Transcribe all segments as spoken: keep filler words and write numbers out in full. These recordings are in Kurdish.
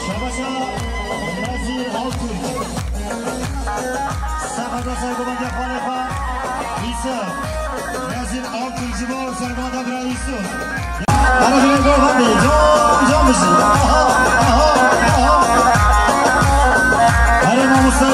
Şabaşa Nezîr Altun. Sefada sergobandiya xalê xwe Îsa. Nezîr Altun ji bo sergomanda bira Îsa. Ara bira go hadi. Cam cam bijî. Aha, aha, aha. Erê mamoste.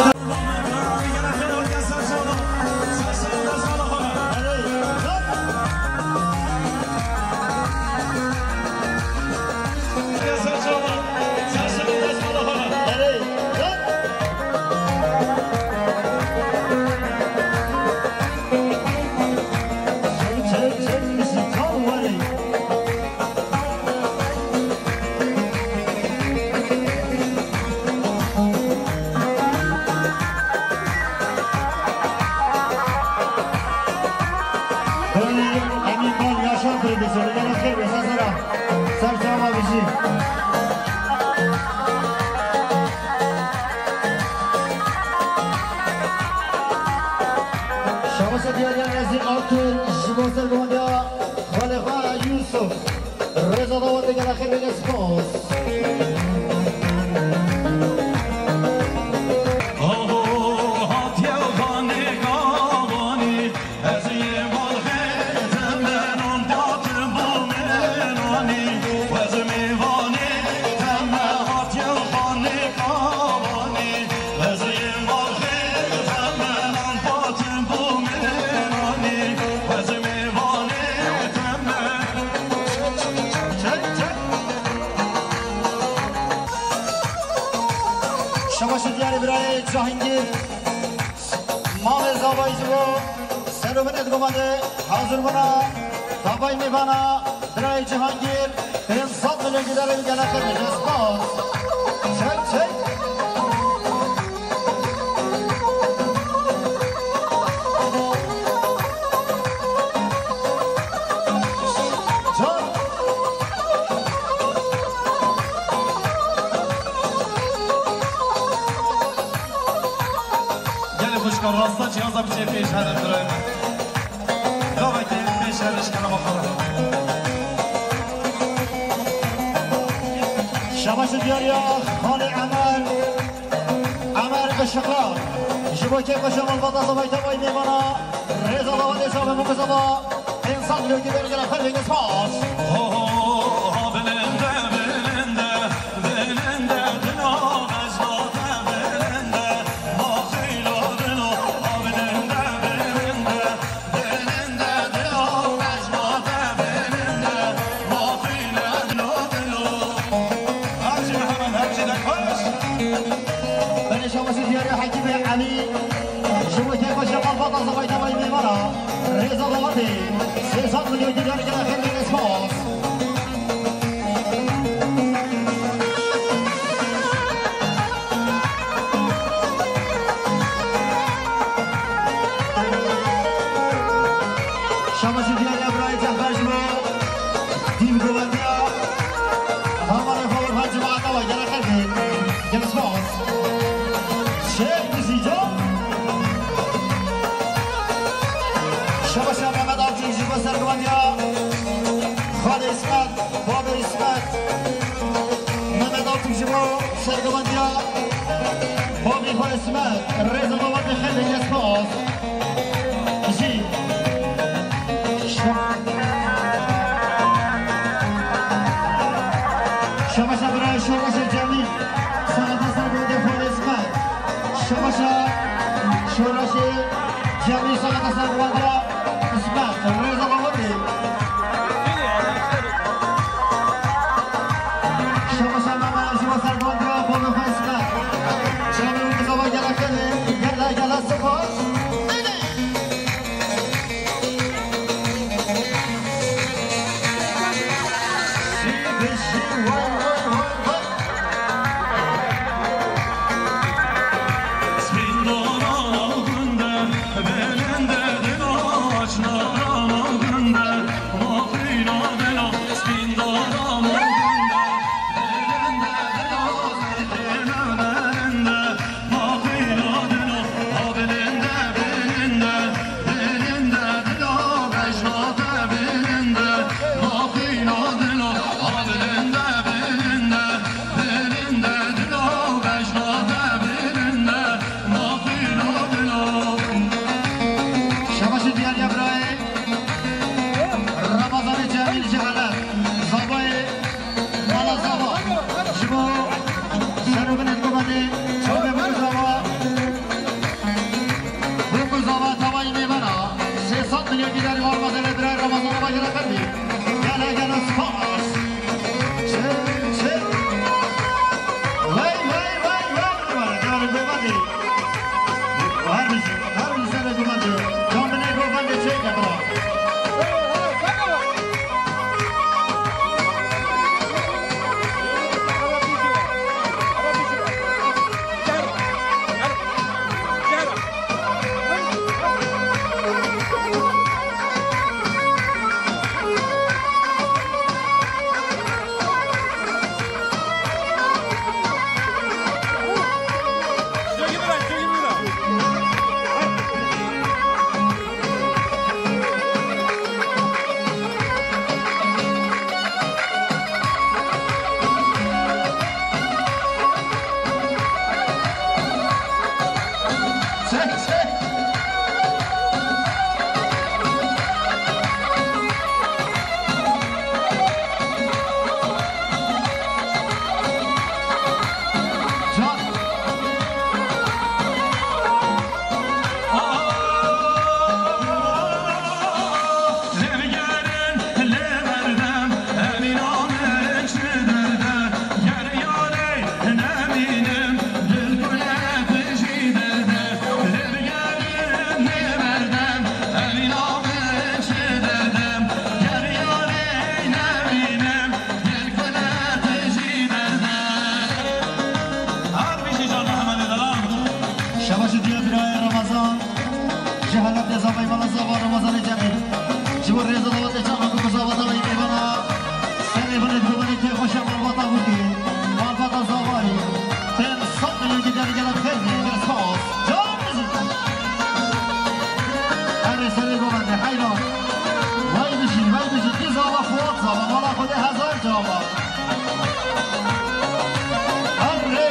Belê, Emîn Bal, Yaşar Prodüksiyonu, gel xêr be, sazera. Ser çava bijî. Şabaşa diyariya Nezîr Altun, ji bo sergobandiya xalê xwe Yusuf. Rêza dawetê gela xêr bêne, spas. Aho hatiye xanê kawanî, ez ê balxê temenan patim bo mêranî, ez mêvanê teme hatiye xanê kawanî, ez ê balxê temenan patim bo mêranî, ez mêvanê teme. Şabaşa diyarê birayê Cihangîr, mavê zavayî ji bo serûbinê digomande hazir bûna davayî mêvana birayê Cihangîr, pênc sed milyon dînarê bi gele xêr bêje. Spas. Çek, çek. Gelê xwişka rasta çiyaza biçê pêş herin birayê min. Gavekê pêş herin ji kerema xwe re. Şabaşa diyariya xalê Emer. Emer Işıklar. Ji bo kêfa şemal bata zavayî tevayî mêvana. Rêza dawetê çavê min kuzava. Pênc sed lirî bergera xelvê spas. Ho, ho, ho, bilinde, bilinde, bilinde, dilo, mecnate, bilinde, maxilo, dilo, ho, bilinde, bilinde, bilinde, dilo, mecnate, bilinde, maxilo, dilo, dilo. Her şey hemen, her şeyden koş. Belê şabaşê diyarê Hekîmê Elî. Ji bo kêfa şemal bata zavayî tevayî mêvana. Rêza dawetê. Sê sed milyon dînar gele xêr bêne, spas. Şabaşê diyariya birayê Cehber ji bo dîn govendiya. Hamarê xwe Orhan cemaata we gele xêr bê. Gel spas. Şêx Dizîcan. Şabaşa Mehmet Altun ji bo sergovendiya. Xalê Îsmet, babê Îsmet. Mehmet Altun ji bo sergovendiya. Babê xwe Îsmet. Rêza dawetê xêr bê, spas. Jî. Şa- Şebaşa birayê Şoreşê Cemîl, saxete ser gundê xwe lê Smet. Şebaşa Şoreşê Cemîl, saxete ser gundê Smet. Rêza Dawidê. Şebaşa Mehmet ji bo ser gundê xwe lê Smet. Cemîl û Zava gelek gelê, gelek gelek spas. Şebaşê diyariya birayê Ramazanê Cemîl ji Heleb, Zabayê Mala Zava, ji bo ser û binê dikubetê çavê bû zava. Bû ku zava tawayî mêvana, sê sed milyon dînarî war mazele birayê Ramazan Bajarê Ferdî. Gele gele spas. Çi, çi? Vey, vey, vey, vey. Diyarê Govendê. Her bijî, her bijî serê Govendê. Can binê Govendê çêke bira. Şebaşê diya birayê Ramazan. Ji Helebê zavayê mala zava Ramazanê Cemîl. Ji bo rêza dawetê çaxa ku zava dawayî mêvana. Serê binê dibê kê xweşa malbata hurdî. Malbata zavayî. Pênc sed milyon dînarî gela fêrmî. Gelek spas. Can bijî. Erê serê Govendê heyran. Vay bijî, vay bijî. Kî zava Fuat zava. Mala Xwedê hezar cava. Erê.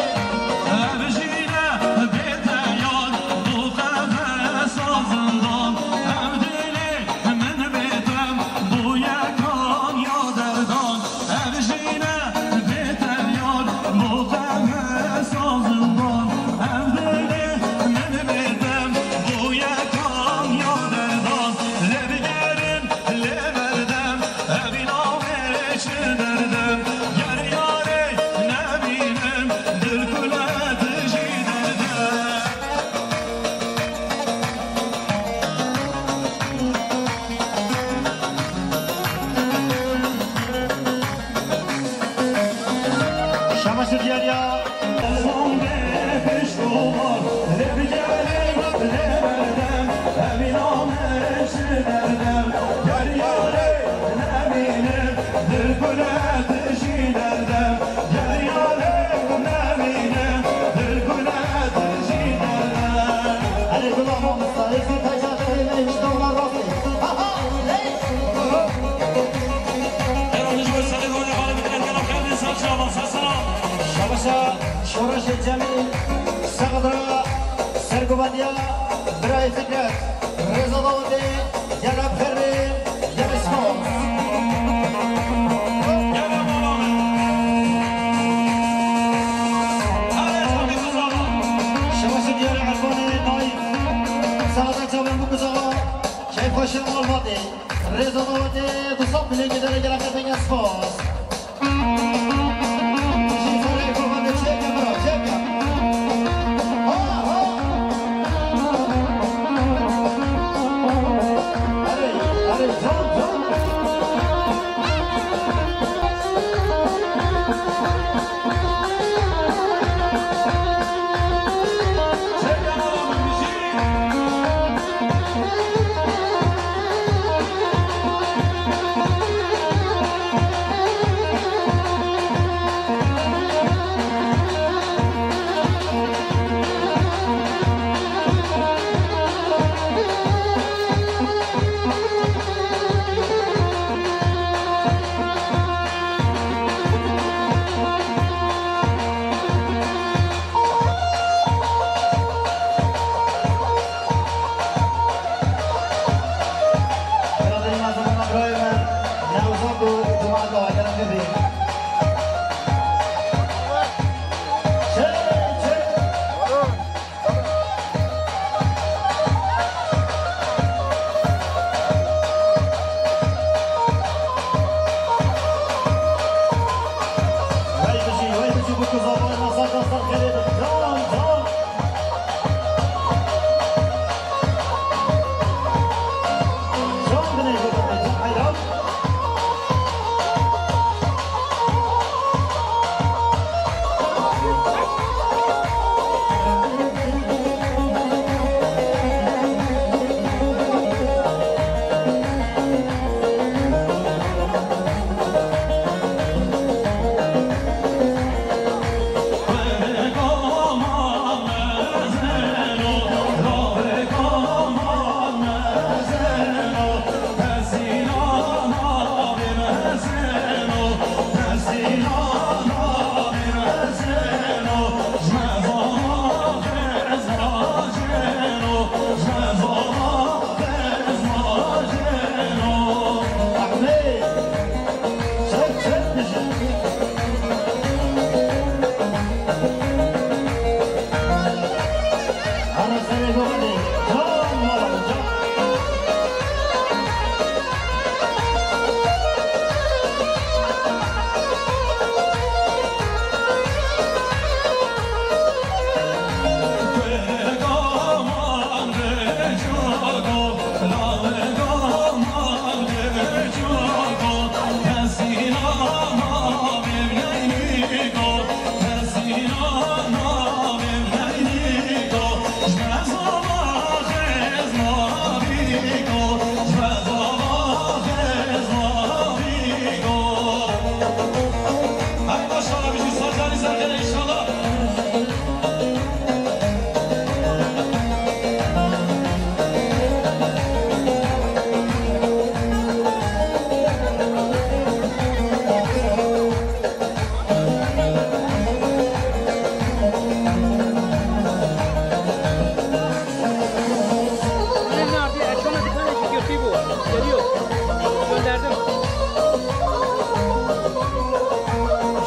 Ev jî ne bête yar, bu qefesa zindan. Ev dilê min bêtem, bu yekan ya derdan. Ev jî ne bête yar, bu qefesa zindan. Ev dilê min bêtem, bu yekan ya derdan. Lê bigerin, lê berdem, evîna wê çi derdem. Ger yarê nebînim, dil kule dijî derdem. Şebaşê diyariya. Son bê pişt û bar, lê bigerê, lê berdem, evîna me çi derdem. Ger yarê nemînim, dil kule dijî derdem. Ger yarê nemînim, dil kule dijî derdem. Erê gula mamosta, êzî peyda dihê me, ji dewla rastê. Ha, ha, hey! Şebaşa Şoreşê Cemîl, Sexdra, Sergovendiya, birayê Fikret, Rêza Dawidê, Yela Perê, Yela Spor. Milê giderek rexeteke spas. Jî serê kova de çêke bira, çêke. Ha, ha. Erê, erê, can, can. Biraderiya ziman a birayê me, Newzad û cemaeta Hakan Efendî. Çek, çek. Wey bijî, wey bijî, bu ku zamanê me ser dest ser xêrê bin. Can, can. Can binê, can, can, heyran. Benim ne yapayım? Erkan'a bir tane girdi bu. Geliyor. Gönderdim.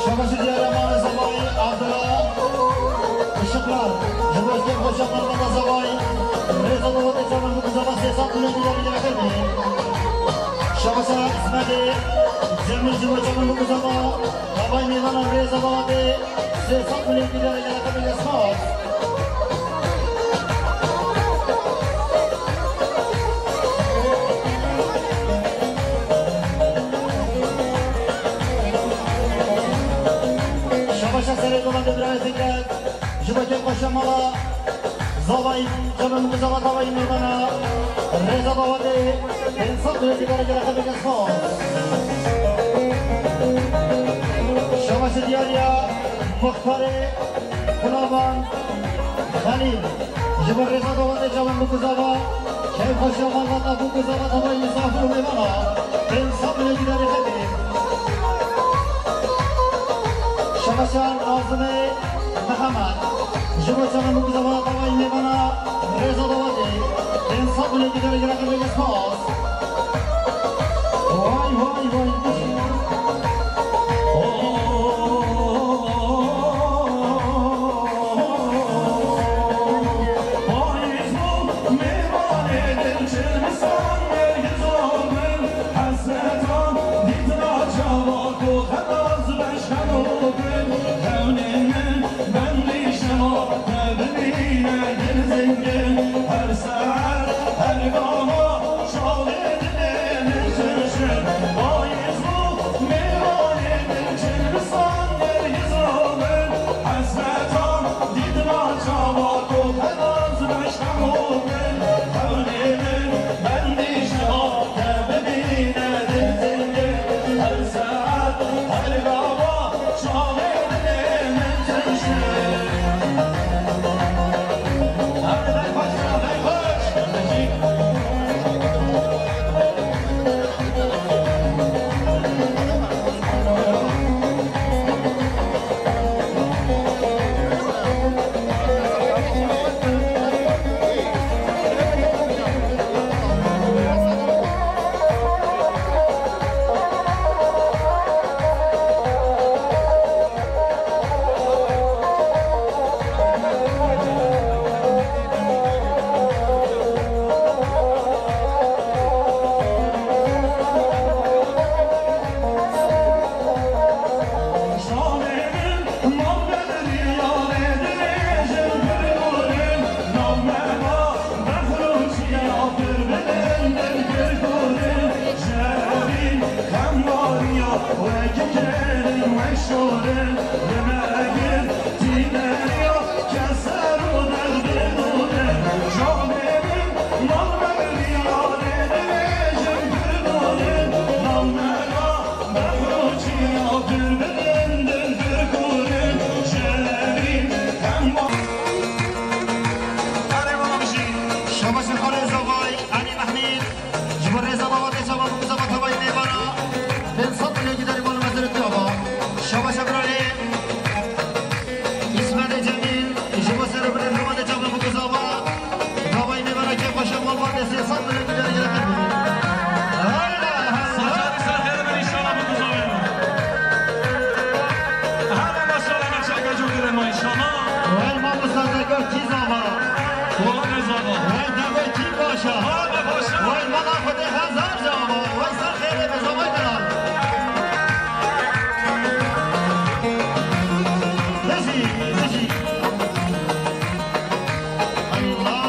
Şabaşı diyara Mame Zavayî, Abdullah Işıklar. Ji bo kêfxweşiya malbata Zavayî, rêza dawetê çavan bû ku zava sê sed milyon diyarî gerek be. Şabaşa Îsmetê Cemil ji bo çavan bû ku zava davayî mêvana rêza dawetê sê sed milyon diyarî gerek be. Spas. Şabaşa serê dolan de birayê Fikret. Ji bo kêfxweşiya mala Zavayî, çavan bû ku zava davayî mêvana rêza dawetê pênc sed milyon diyarî gerek be. Spas. Şabaşa diyariya muxtarê Xulavan Xelîl, ji bo rêza dawetê çavan bû ku zava, kêfxweşiya malbata bû ku zava davayî misafir û mêvana pênc sed milyon diyarî xebî. Şabaşa Nazimê Mihemed, ji bo çavan bû ku zava davayî mêvana rêza dawetê pênc sed milyon diyarî gerek be. Spas. Vay, vay, vay. Şabaşê xwe rêzavay Elî Mehmîd. Ji bo rêza babatê çavan bû, zava tavayî mêvana. Pênc sed milyon gidarî bol mezirê tu ava. Şabaşa birayê. Îsmetê Cemîl, ji bo ser û birê Rewandê çavan bû, zava. Tavayî mêvana kê xweşe malbatê sê sed milyon gidarî gire qerbî. Hayda, hayda. Saçarî ser xêr bin înşallah bû, zavê min. Hele maşallah, me çeka cû gire ma înşallah. Hey, mamosta Zeko, kî zava? Wala ne zava? Hey, deve kî başa? Wala başa. Hey, mala Xwedê hezar zava. Hey, ser xêrê be zavay delal. Bijî, bijî. Allah.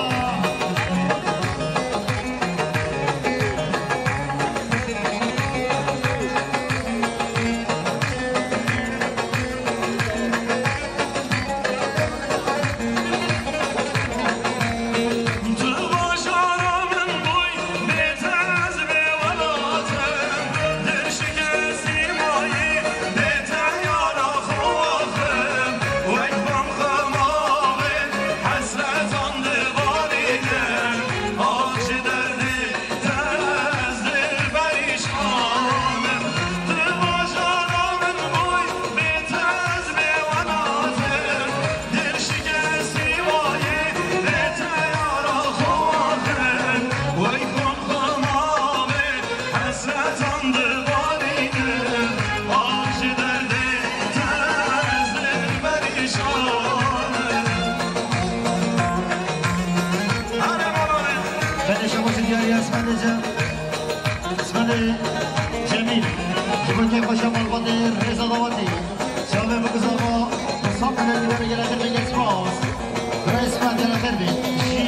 Belê şabaşê diyarî Esmedê Cem. Esmedê Cemîl. Ji bo kêfxweşiya malbatê rêza dawetê. Çavê bikuzava, bi saf milyon gidarê gelekir bê spas. Birayê Esmed gelekir bê. Jî.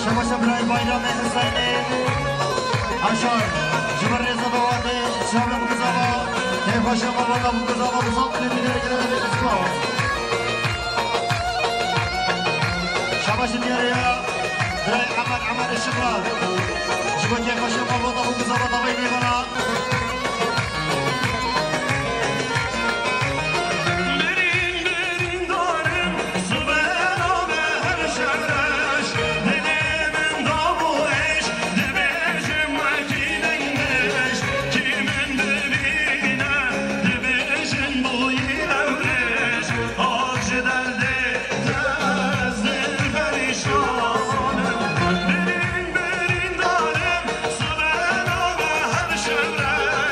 Şebaşa birayê Bayramê Hiseynê Aşar, ji ber rêza dawetê, çavê bikuzava, kêfxweşiya malbata bikuzava, bi saf milyon gidarê gelekir bê spas. Şebaşa diyarî ya. Birayê Emer, Emer Işıklar. Ji bo kêfxweşiya malbata bû, bi zava tavayî mêvana. Birîn, birîndarim, sibe nabe her şereş. Dilê min da bû êş, dibêjim wekî dengdêş. Kî min bibîne, dibêjin bûyî ewrêş. Av ji derdê Ezdir perîşanim, birîn birîndarim, sibe nabe her şevreş.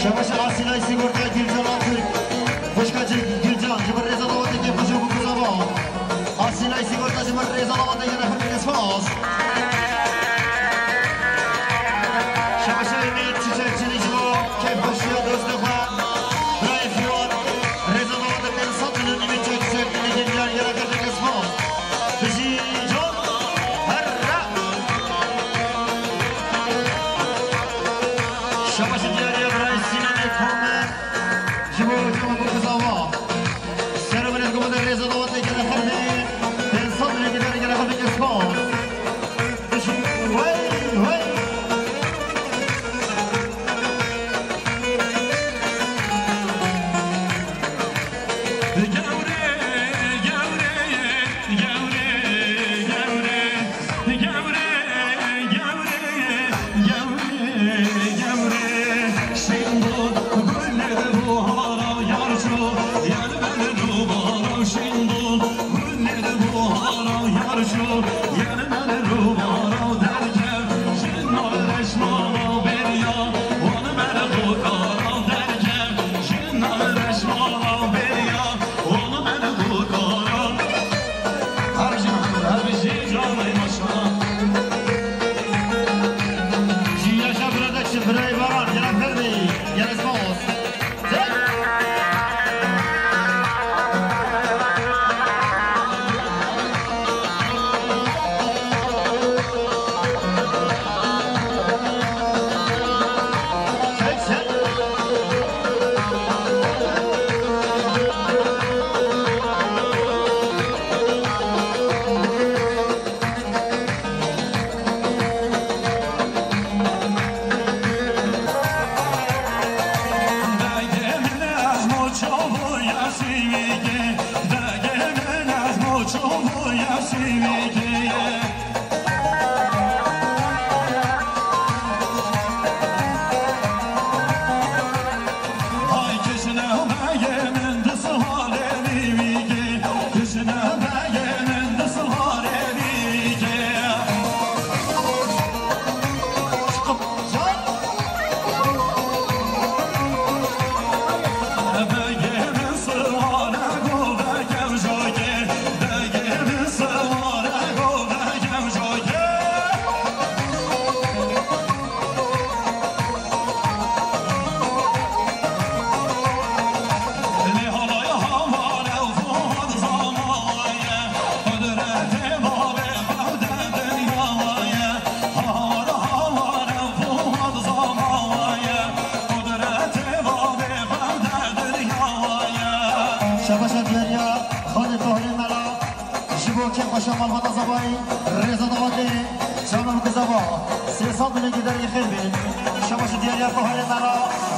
Şebaşa Asîlay Sîgorta Gülcan Altürk. Xwişka Gülcan, ji bin rêza dawetê kêfxweş û bikuzava. Asîlay Sîgorta ji bin rêza dawetê gene xwe spas. Şebaşa Ümit Çiçekçili ji bo kêfxweşiya dostê xwe. Birayê Fiwan, rêza dawetê pênc sed milyon Ümit Çiçekçili Gülcan gene xwe spas. Bijî can, herre. Şebaşa diyariya birayê Sînanê Komer. Ji bo çawa bo kizava. Serê min ez goma de rêza dawetê gere xwe dê. Pênc sed milyon gidere gere xwe dê spas. Wey, wey. Gewre, gewre, gewre, gewre. Gewre, gewre, gewre, gewre, şîn bû, gulê di buhara yar çû, yar ber nûbara şîn bû, gulê di buhara yar çû, yar ber nûbara derkev, jina reşmana beriya, wan ber xokara derkev, jina reşmana beriya, wan ber xokara. Her bijî Mihemed, her bijî canê maşa. Jî yaşa bira dekşi, birayê Baran, gele xêr bê, gele spas. Şebaşa diyariya xanê Tohirê Mela. Ji bo kêfxweşiya malbata Zabayî, rêza dawetê, çavan ku zava, sê sed milyon giderê xêr bê. Şebaşa diyariya Tohirê Mela,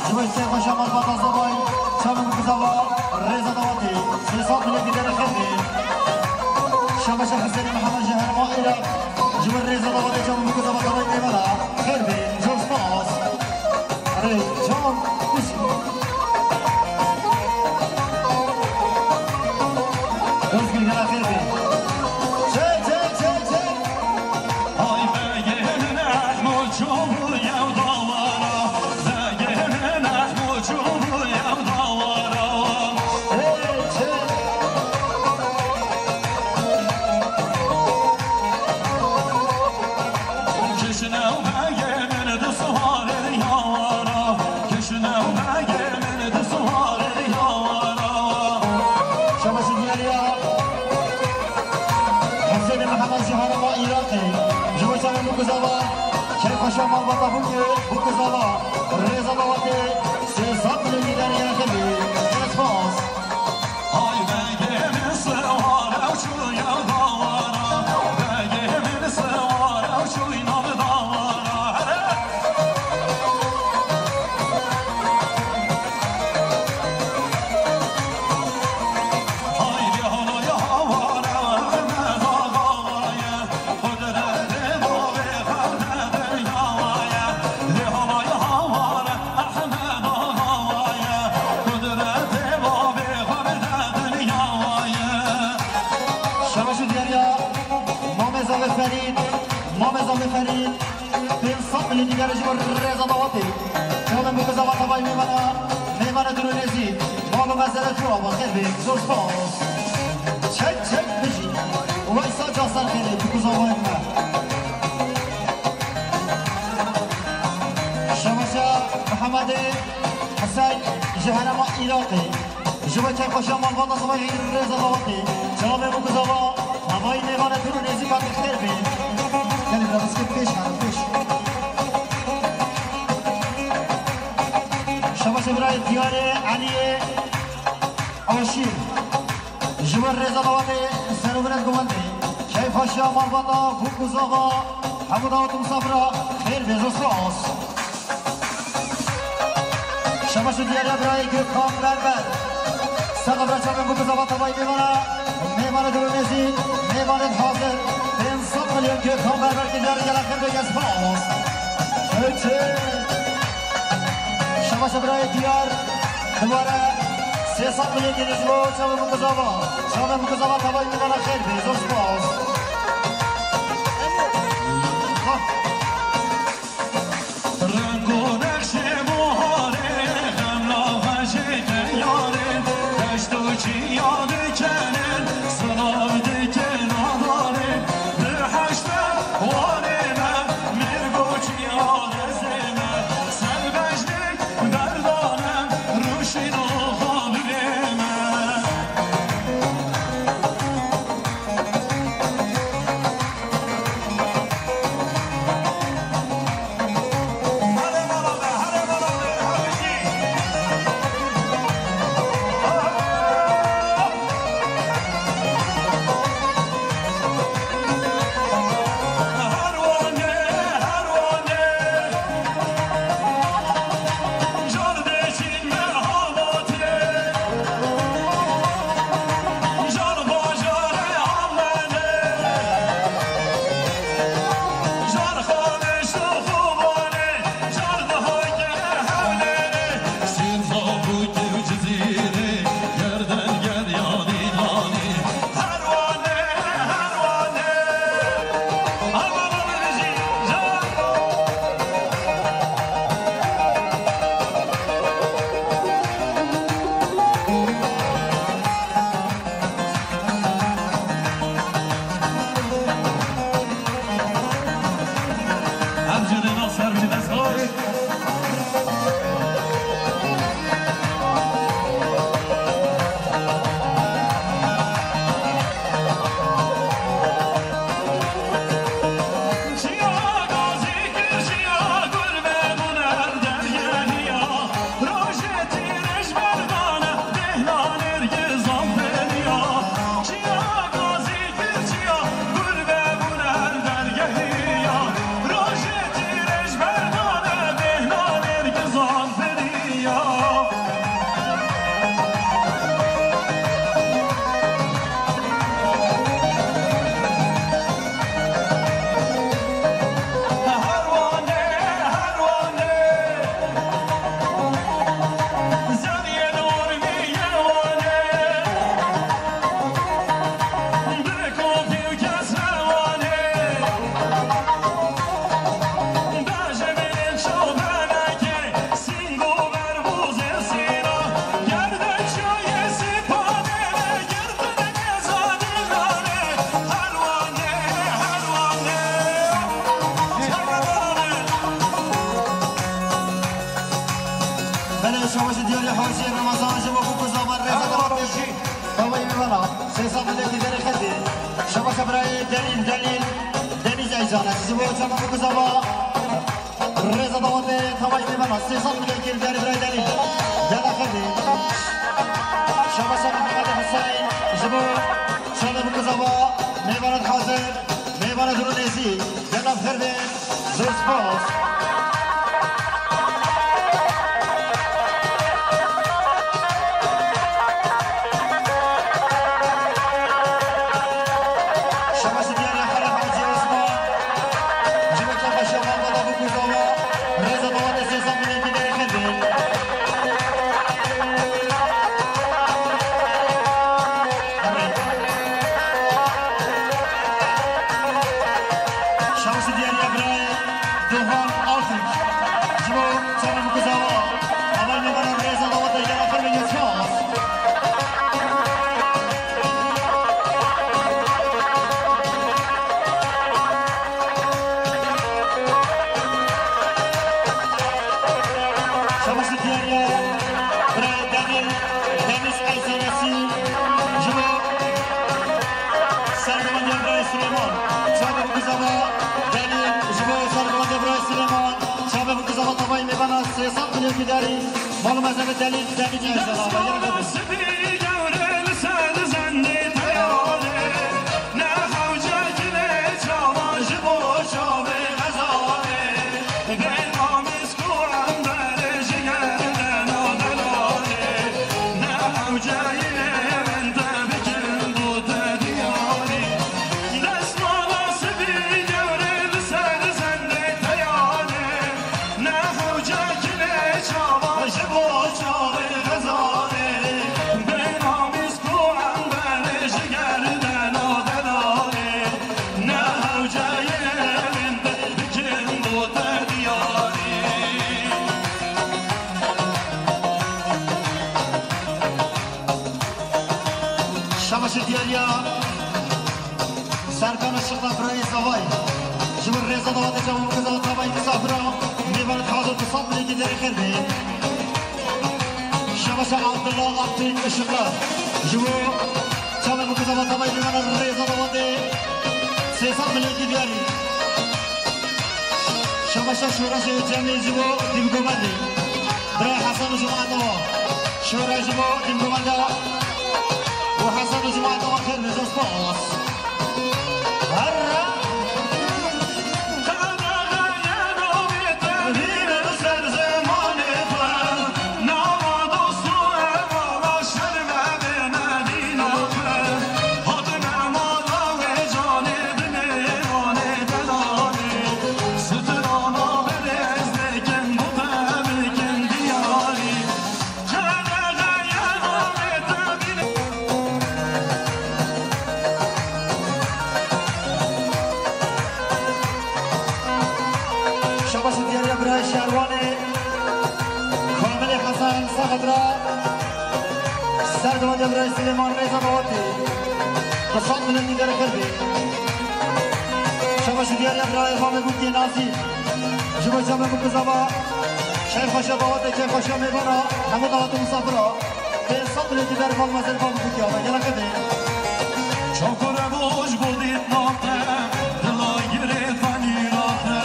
ji bo kêfxweşiya malbata Zabayî, çavan ku zava, rêza dawetê, sê sed milyon giderê xêr bê. Şebaşa Husênê Mihemed ji herêma Iraq, ji bo rêza dawetê, çavan ku zava, Zabayî Mela, xêr bê. Zor spas. Erê, can, pişt. Özgür gel xêr bê. Çê, çê, çê, çê. Ay begê min ehmo çûbû yew dawara. Begê min ehmo çûbû yew dawara. Ê, çê. Kişne û begê min di siwarê yara. Kişne û begê min di siwarê yara. Şebaşa diyariya Husênê Mihemed ji herêma Iraqê. Ji bo çavên bûkuzava, kêfxweşiya malbata bûkê, bûkuzava. Rêza dawetê, sê sed milyon giderê Iraqê bê. Gelek spas. Hay begê min siware û çûye dawara, begê min siware û çûye nav dawara. Here! Hay lê halaya hawa Mamê Zafê Ferîd, pênc sed milyon dînarê ji bo rêza dawetê. Çavên bû ku zava tevayî mêvana, mêvana dûr û nêzî. Mal û mezele tu ava xêr bê, zor spas. Çek çek bijî. Weysa ca ser xêrê, bû ku zavayên me. Şebaşa Mihemedê Hiseyn ji herêma Iraqê. Ji bo keyfxweşiya malbata sibahî rêza dawetê. Çavê bû ku zava, tevayî mêvana dûr û nêzîka te xêr bê. Gelê me biskit pêş herin, pêş. Şebaşa birayê Diyarê Eliyê Aşîr. Ji bo rêza dawetê serûviret guvendê. Keyfxweşiya malbata bû ku zava, hemû dawet û misafira xêr bê, zor spas. Şebaşa Diyarê birayê Gökhan Berber. Seqef re çavên bû ku zava tevayî mêvana, mêvana dûr û nêzî, mêvanên hazir. Pênc sed milyon Gökhan Berber, Diyarê gela xêr bê, gelek spas. Çek çek. Şebaşa birayê Diyar, dubare sê sed milyon dînar ji bo çavên bû ku zava. Çavên bû ku zava tevayî mêvana xêr bê, zor spas. Reng û nexşê buharê, xemla xweşê qeyarê, deşt û çiya dikenin, silav dikin adarê, di heşte warê me, mêrg û çiya dezê me, ser bejnik berdanin, rûşîn û xabilê me. Belê, şabaşê Diyarê Hacî Remezan ji bo ku ku zava rêza dawetê. Baba Îmrana, sê sed milyon dînarê xêr bê. Şabaşa birayê Delîl, Delîl, Denîz Eycan. Ji bo çava ku ku zava rêza dawetê, tevayî mêvana sê sed milyon dînarê birayê Delîl. Gela xêr bê. Şabaşa Mihemedê Hiseyn, ji bo çava ku ku zava mêvana hazir, mêvana dûr û nêzî. Gela xêr bê. Zor spas. Şabaşê Diyarê Xelef Hacî Osman. Ji bo keyfxweşiya malbata bû ku zava. Rêza dawetê sê sed milyon dînarê xêr bê. Şabaşê Delîl, ji bo sergovatê Birayê Silêman, çavê xwe kizava tavayê mêvana sê sed milyonkî diyarî, mal û mezhebê Delîl, Delîl, Delîl, Delîl. Şabaşê diyariya Serkan Işık'la Birayê Zavay. Ji bo rêza davatê çawa keza tavayî misafira mêvanê hazir bi sed milyonkî diyarî xêr be. Şabaşa Abdullah Abdül Işık'la. Ji bo çavê xwe keza tavayî mêvana rêza davatê sê sed milyonkî diyarî. Şabaşa Şoreşê Cemî ji bo Dîvgomendî. Birayê Hesen û cemaeta wa. Şoreş ji bo Dîvgomenda û Hesen û cemaeta wa xêr be, spas. Herre. Şabaşê diyariya birayê Şerwanê, Kamilê Hesen, Sexedra, Serdewadiya birayê Silêman rêza dawetê. Bi sed milyonkî diyarî xêr be. Şabaşê diyariya birayê Mamê Bûkê Nasîr. Ji bo çavê xwe kizava, keyfxweşiya dawetê, keyfxweşiya mêvana, hemû dawet û misafira. Pênc sed milyonkî diyarî mal mezin Mamê Bûkê ava. Gelek xêr be. Çakur e boş bo dît nate, dila girê tenî rate.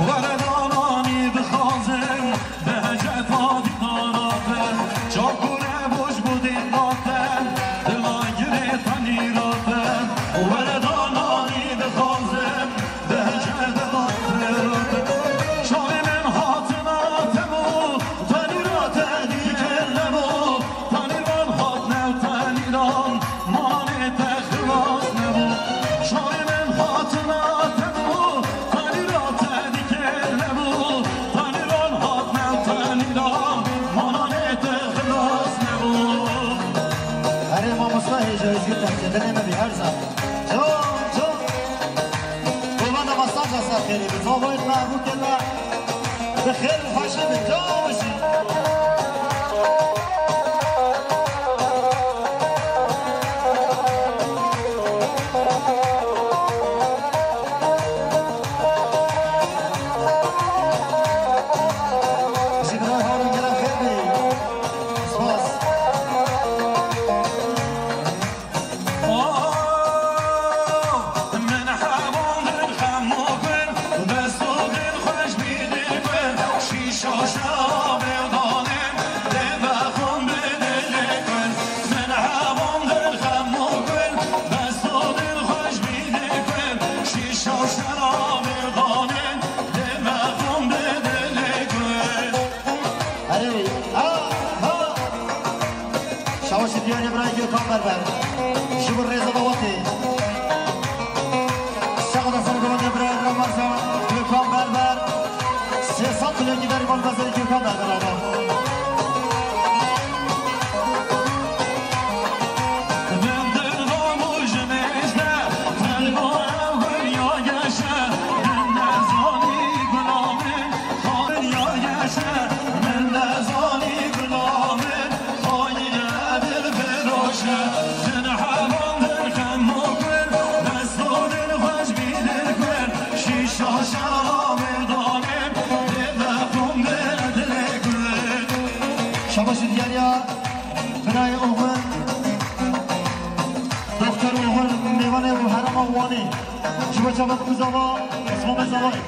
Were dananî dixwazim, beheceta dîtana te. Çakur e boş bo dît nate, dila girê tenî rate. Were dananî dixwazim, beheceta dîtana te. Çavê min hatina te bû, tenî rate dîkir nebû. Tanîran hat new tanîran, manê te xilas nebû. Çavê min hatina te bû, tanîra te dîkir nebû. Tanîran hat new tanîran, manê te xilas nebû. Erê mamosta hêja, hêja te dilê me bî her zaman. Can, can. Pêvana masaja ser xêrê bi. Zavayê me, bûkê me. Bi xêr û xweşî bin, can û şîn. Ji birayê Harun gelek xêr bê. Spas. Erê, ha, ha. Şabaşê diyarê birayê Gökhan Berber. Ji bo rêza dawetê. Sexda sergovatê birayê Ramazan Gökhan Berber. Sê sed milyonkî diyarî mal mezin Gökhan Berber ava. Wanê, ji bo çava Bûkuzava, Osman Mezavay.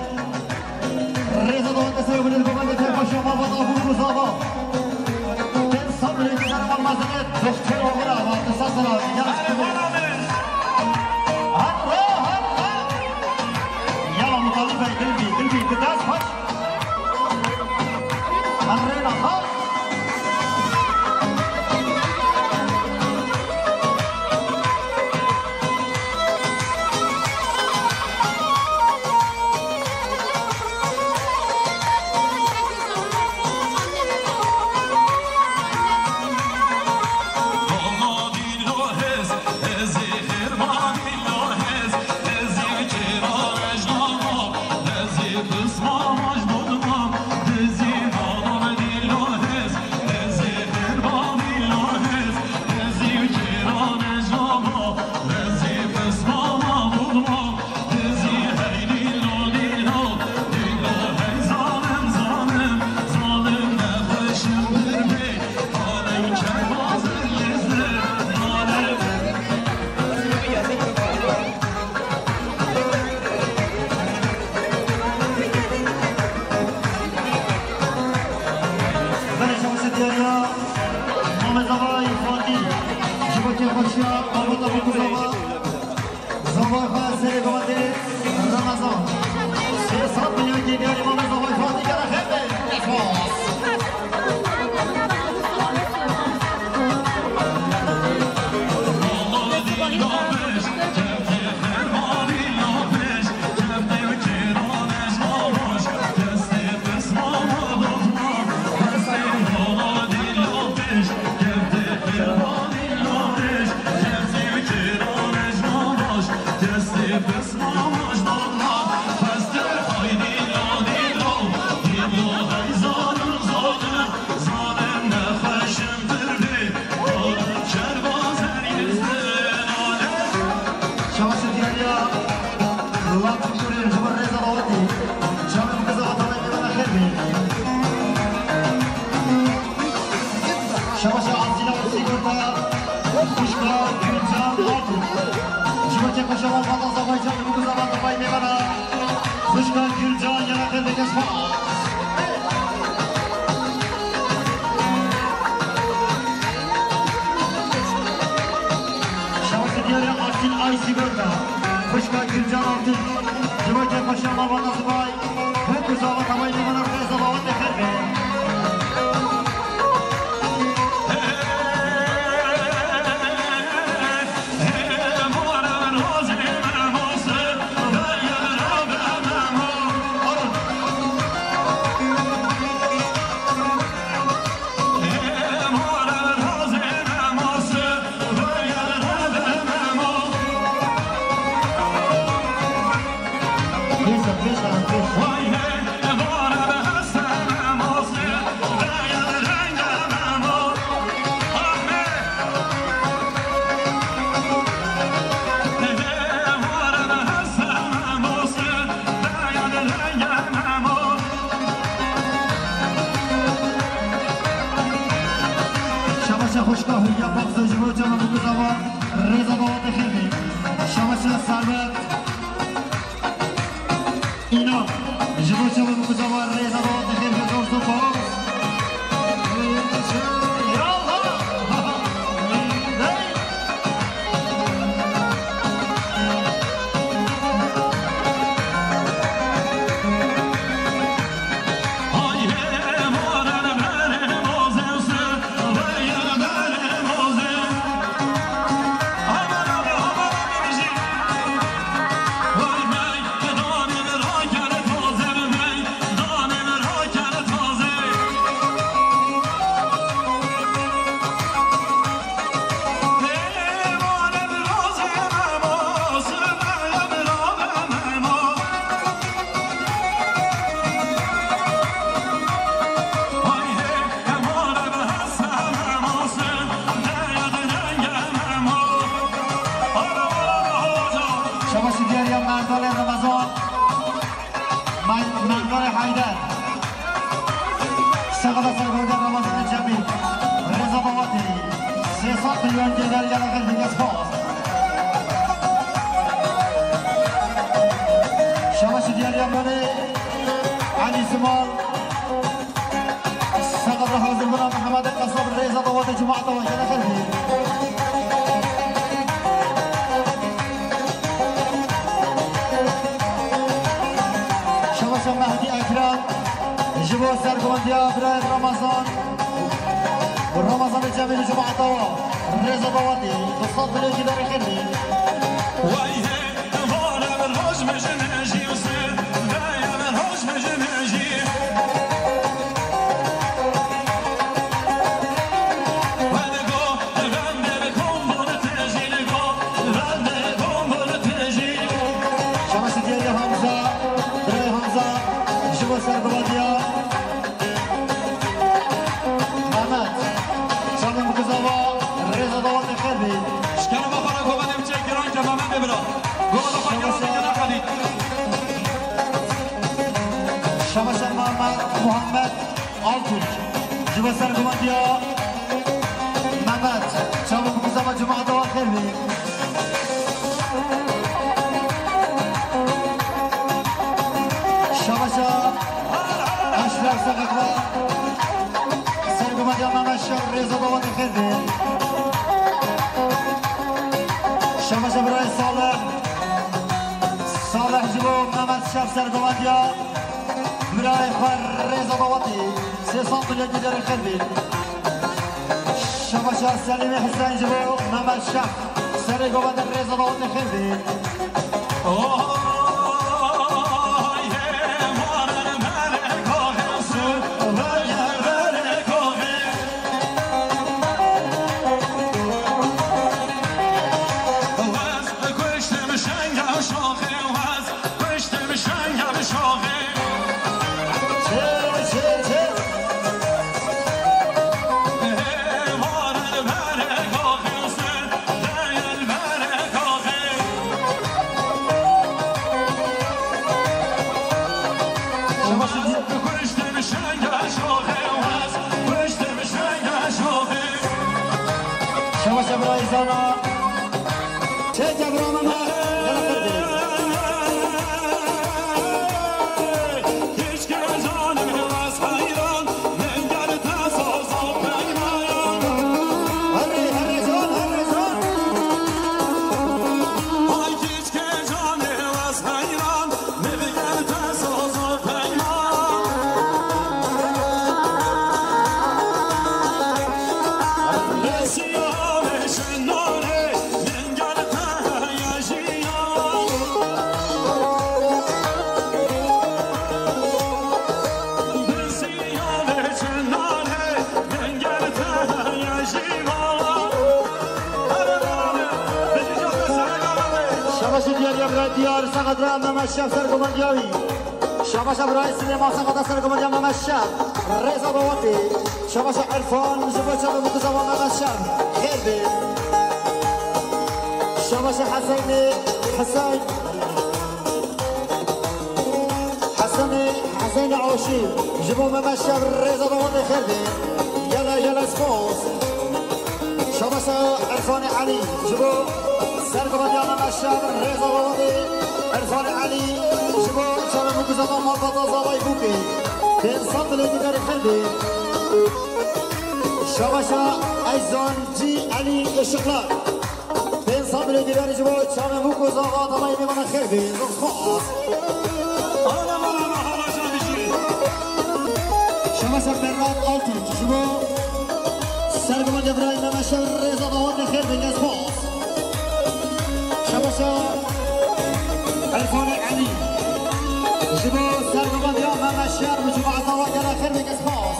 Rêza dawet destê wê bidin, baba, te paşa, baba, da Bûkuzava. Ten sed milyon dînar mal malzeme, doktor oğur ava, kısa sıra, ya. Hadi, hadi, hadi. Yala mutalib bey, bilbi, bilbi, bir ders paç. Hadi, hadi. Belê çawa se diyariya Mamezavay Fatî ji bo kêfxweşiya malbata Bûkuzava. Zavay xwe serê gavandê Remezan. Sê sed milyon kê diyarî Mamezavay Fatî gere xêr be. Şabaş diyariya Lat Kurê ji bo rêza dawetê. Çavê Bûkuzava tavayê mêvana xêr be. Şabaşa Azîla Sigorta, xwişka Gülcan Altun. Ji bo kêfxweşiya malbata Zavay, çavê Bûkuzava tavayê mêvana. Xwişka Gülcan, yara xêr be, kes spas. Şabaşa diyariya Artin Ay Sigorta, xwişka Gülcan Altun. Ji bo kêfxweşiya malbata Zavay, Bûkuzava tavayê mêvana, rêza dawetê xêr be. Şabaşa xwişka Hülya Paksoy ji bo çava Bûkuzava rêza dawetê xêr be. Şabaşa Servet. Înan, ji bo çava Bûkuzava rêza dawetê xêr be, dost û dost. Ya Allah! Şabaşî diyariya Merdalê Remezan, Mer-, Merdalê Heyder. Sexada sergorda Ramazan Cemîl. Rêza Babatê. Sê sed milyon gêder gele xelkê spas. Cemalê Elî Zimal. Seqet re hazir bûna Mihemed Qesab, rêza dawetê cemaeta we gele xêr bî. Şeveşa Mehdî Ekrem ji bo sergovendiya birayê Ramazan. Ramazanê Cemîlî cemaeta we rêza dawetê du sed milyon dînarê xêr bî. Vay hey, vana roj mijin jî usê, vaya roj mijin jî. Wedigo, vende kombon tejî, go, vende kombon tejî. Şeveşa diyarê Hamza, birayê Hamza, ji bo sergovendiya. Mehmet, çavên bikuzava, rêza dawetê xêr bî. Şikena me xwe re govendê biçe giran ke Mehmetê bira. Govendê xwe giran dike ne xedî. Şeveşa Mehmet, Muhammed Altürk. Ji bo sergovendiya Mehmet, çavên bikuzava cemaeta we xêr bî. Şeveşa Eşref Seqet ve sergovendiya Mehmet Şef rêza dawetê xêr bî. Şeveşa birayê Salih. Salih ji bo Mehmet Şef sergovendiya birayê xwe rêza dawetê sê sed milyon dînarê xêr bî. Şeveşa Selîmê Hüseyin ji bo Mehmet Şef serê govendê rêza dawetê xêr bî. Oy, hey, mare, mare, koxê, su, mare, mare, koxê. Wez, kuştim şenga şoxê, wez. Kuştim şenga şoxê. Çê, çê, çê. Ê, vare bere goxê, deyel bere goxê. Şebaş. Kuştim şenga şoxê, wez. Kuştim şenga şoxê. Şebaş Ebrahîm Zana. Çek Ebrahîm Zana. Şebaşê diyar ya bira diyar, seqet re Mehmet Şef sergovendiya wî. Şebaşa birayê Silêman, seqeta sergovendiya Mehmet Şef. Rêza dawetê. Şebaşa Erfan, ji bo çavê bikuzava Mehmet Şef. Xêr bê. Şebaşa Heseynê, Heseyn. Hesenê, Hesenê Aşî, ji bo Mehmet Şef rêza dawetê xêr bê. Gele, gele spas. Şebaşa Erfanê Elî, ji bo sergovendiya Mehmet Şef rêza dawetê. Erfanê Elî, ji bo çavê bikuzava malbata Zavay Bûkê. Pênc sed milyon dînarê xêr bê. Şebaşa Eyzan Cî Elî Işıklar. Pênc sed milyon dînarê ji bo çavê mûk û zava damayê mêvana xêr bê. Zor spas. Ana, ana, ana, ana, ana, ana. Şebaşa Berrat Altınç ji bo sergovendiya birayê Mehmet Şef rêza dawetê xêr bê. Gelek spas. Şebaşa Erfanê Elî ji bo sergovendiya Mehmet Şef û cemaeta we gelek xêr bê. Gelek spas.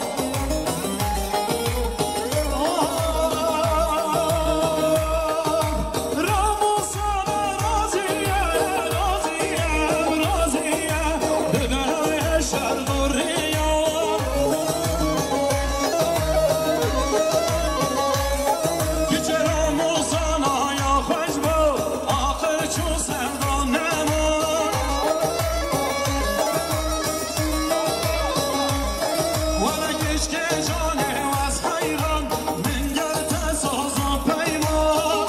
Wele keşke canê wez heyran, min ger te soz û peyman.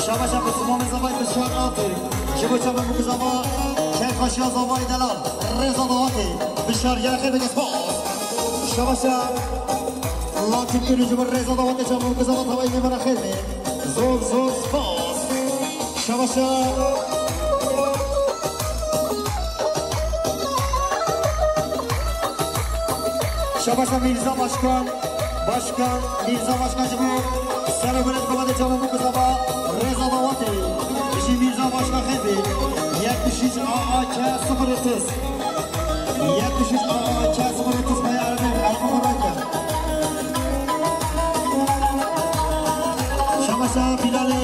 Şabaşa Osmanê Zavay bi şar atê. Ji bo çavê bikuzava, kef Paşa zavayê delal, rêza dawatê, bişar gel xêr bike spas. Şabaşa, Latif Gülücü bir rêza dawatê çavan kızava tavayê mêvana xêr be. Zor zor spas. Şabaşa. Şabaşa Mirza Başkan. Başkan, Mirza Başkan ji bo ser û binê dixwe de çavan bû kizava rêza dawatê. Ji Mirza Başkan xêr be. Yetmiş üç A A K sıfır otuz. Yetmiş üç A A K sıfır otuz baya erbe, erbe xwe rake. Şabaşa Bilalê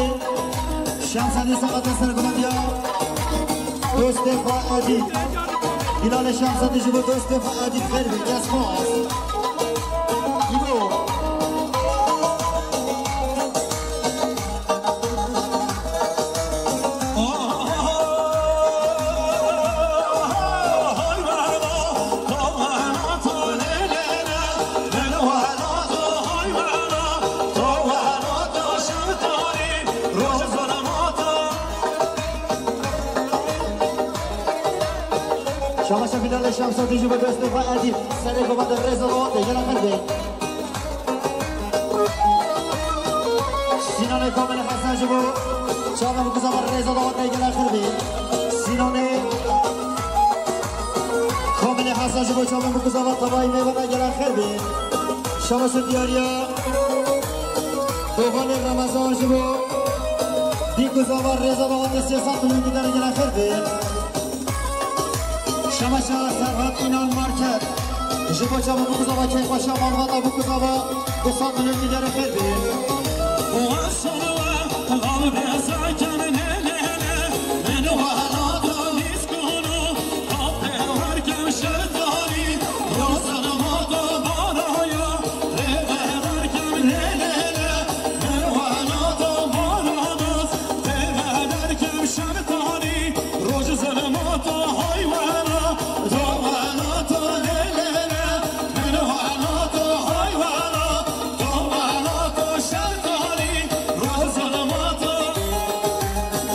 Şemsedî saxete ser guladiya. Dostê xwe Edî. Bilalê Şemsedî ji bo dostê xwe Edî xêr be. Kes xwe. Îro. Şabaşa Bilalê Şemsedî ji bo dostê xwe Edî. Serê gova de rêza dawatê, gela xêr be. Sînanê Kamilê Hesen ji bo çavê bikuzava rêza dawatê, gela xêr be. Sînanê Kamilê Hesen ji bo çavê bikuzava tavayê mêvana, gela xêr be. Şabaşa diyariya Doxanê Remezan ji bo bikuzava rêza dawatê sê sed milyon dînarê, gela xêr be. Şabaşa Serhat İnan Market. Ji bo çavan bikuzava Keypaşa malbata bikuzava du sed milyon dînarê xêr be.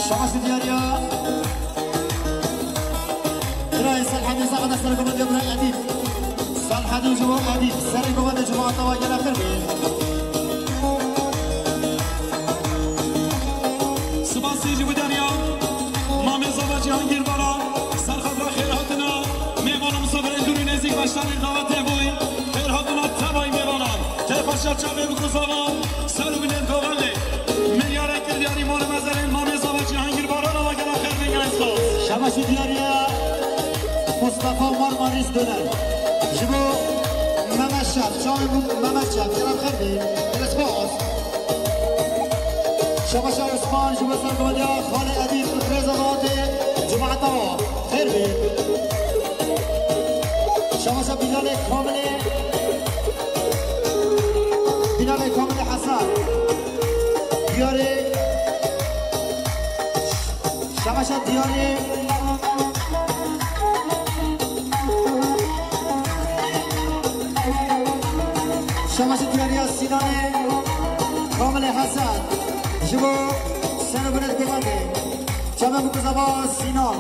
Şabaş diyariya. Birayê Selhedî saxete ser gova de birayê Edîb. Selhedî ji bo Edîb. Serê gova de cemaata wa gela xêr be. Spas ji bo diyariya. Mamê Zava Cihangîr Baran. Serxebra xêr hatina. Mêvan û misafirên dûr û nêzîk beşdarî davetê bûyî. Xêr hatina tevayî mêvanan. Tevpaşa çavê bikuzava. Ser û binên Kovelê. Milyarek diyarî mor mezelên Mamê Zava Cihangîr Baran, wa gela xêr bin, gelek spas. Şabaş û diyariya Mustafa Marmaris Döner. Ji bo Mehmet Şef, çavê bû Mehmet Şef, gela xêr bin, gelek spas. Şabaşa Osman, ji bo sergomediya Xalê Edîb, rêza dawatê cemaeta wa. Xêr be. Şabaşa Bilalê Kamilê. Bilalê Kamilê Hesen. Diyarê. Şabaşa diyarê. Şabaşa diyariya Sînanê Kamilê Hesen. Ji bo ser û binê dikevandê. Çavê bikuzava Sînan.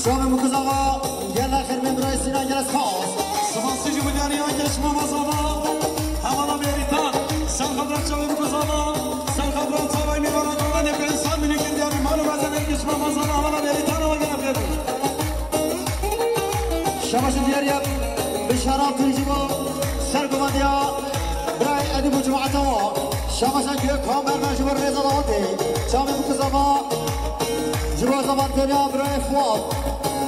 Çavê bikuzava gela xêr bin birayê Sînan, gela spas. Spasî ji bo diyariya Keşma Mazava. Hevala Bêrîtan. Serxebra çavê bikuzava. Serxebra tavayê mêvana davanê pênc sed milyon diyarî mal û mezelê Keşma Mazava. Hevala Bêrîtan, wa gela xêr bin. Şabaş diyariya Bişara Turî ji bo sergomandiya birayê Edîb û cemaeta wa. Şabaşa Gökhan Berber ji bo rêza dawetê. Çavê bikuzava ji bo zemanberiya birayê Fuat.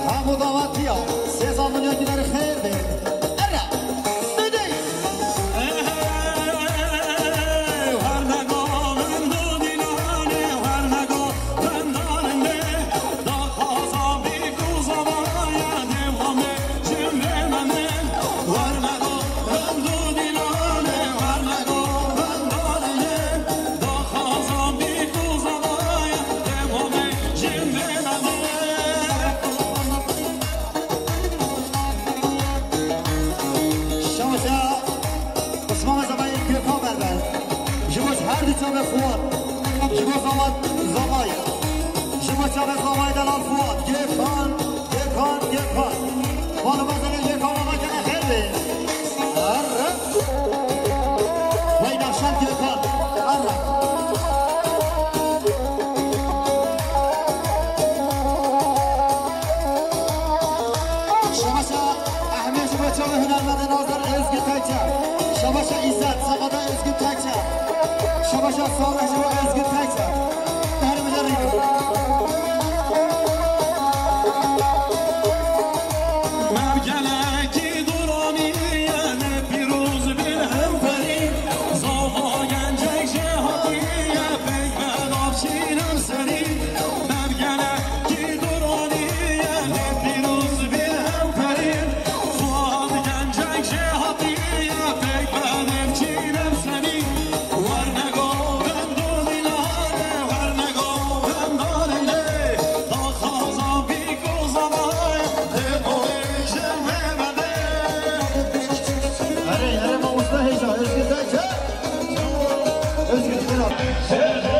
Hemû dawetiya sê sed milyon dînarî xêr be. Ere, sidî. Şabaşa Osman Zavayê Gökhan Berber. Ji bo her du çavê Fuat. Ji bo Zavat Zavay. Ji bo çavê Zavay delal Fuat. Gökhan. Hunermendê Nazir Ezgi Tekçe. Şabaşa İzzet, Samada Ezgi Tekçe. Şabaşa Salih Şeva Ezgi Tekçe. Her bize rî. Mevgelekî Duranî yene pîroz bin hemperî. Zava gencek jêhatî ye peyve navçînem serî. Mevgelekî Duranî yene pîroz bin hemperî. Fuad gencek jêhatî ye peyve navçînem serî. Werne govendon îlane, werne govendon îlê. Daxaza bî Herê, herê, mamoste hêja, Özgür Tekçe. Özgür, gel abi.